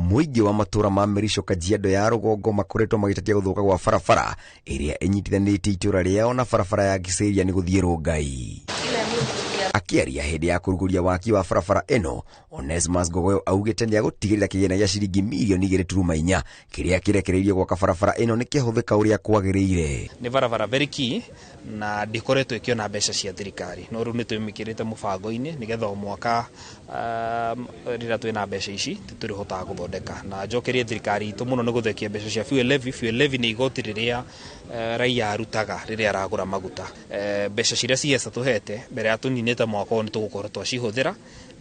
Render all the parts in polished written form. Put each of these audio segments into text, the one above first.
Mũingĩ wa matũra ma Merico, Kajiado ya rũgongo makoretwo magĩtetia gũthũka gwa barabara ĩrĩa ĩnyitithanĩtie itũra rĩao na barabara ya Kiserian gũthiĩ Rongai. Akĩaria hĩndĩ ya kũrugũria waki wa barabara ĩno, Onesmus Ngogoyo augĩte nĩ agũtigĩrĩra kĩgĩna gĩa ciringi mirioni 2.4 kĩrĩa kĩrekereirio gwaka barabara ĩno nĩ kĩahũthĩka ũrĩa kwagĩrĩire. Nĩ barabara very key na ndĩkoretwo ĩkĩona mbeca cia thirikari, no rĩu nĩ twĩmĩkĩrĩte mũbango-inĩ nĩgetha o mwaka rĩrĩa twĩna mbeca ici tũrĩhotaga gũthondeka. Na njokerie thirikari itũ mũno nĩ gũthekia mbeca cia fuel levy. Fuel levy nĩ igoti rĩrĩa raia arutaga rĩrĩa aragũra maguta. Mbeca ciria CS tũhete mbere ya tũninĩte mwaka ũyũ nĩ tũgũkorwo twacihũthĩra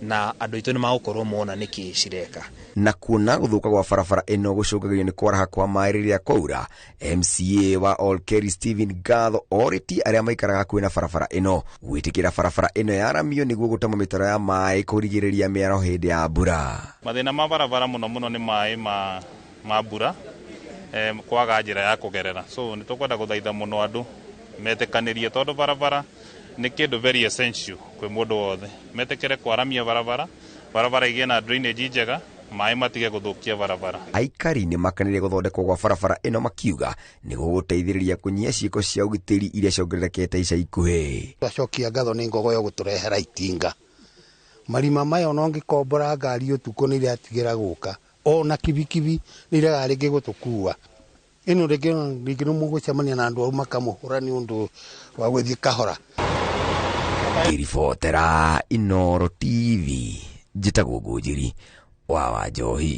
na andũ aitũ nĩ magũkorwo mona nĩkĩ cireka. Na kuona gũthũka gwa barabara ĩno gũcũngagĩrĩrio nĩ kwaraha kwa maĩ rĩrĩa kwaura, MCA wa Olkeri Stephen Gatho orĩtie arĩa maikaraga hakuhĩ na barabara ĩno gwĩtĩkĩra barabara ĩno yaramio nĩguo gũtema mĩtaro ya maĩ kũrigĩrĩria mĩaro hĩndĩ ya mbura. Mathĩna ma barabara mũno mũno nĩ maĩ ma mbura, kwaga njĩra ya kũgerera. So nĩ tũkwenda gũthaitha mũno andũ metĩkanĩrie, tondũ barabara nĩ kĩndũ very essential kwĩ mũndũ wothe. Metĩkĩre kwaramia barabara, barabara igĩe na drainage njega, maĩ matige gũthũkia barabara. Aikari nĩ makanire gũthondekwo gwa barabara ĩno makiuga nĩ gũgũteithĩrĩria kũnyihia ciĩko cia ũgitĩri iria ciongererekete ica ikuhĩ. Twacokia ngatho nĩ Ngogoyo gũtũrehera itinga. Marima maya ona ũngĩkombora ngari ũtukũ nĩ iratigĩra gũka, ona kibikibi nĩ iregaga rĩngĩ gũtũkua. Ĩno rĩngĩ nĩ mũgũcemania na andũ au makamũhũra nĩ ũndũ wa gũthiĩ kahora. Ngĩribotera Inooro TV, njĩtagwo Ngũnjiri wa Wanjohi.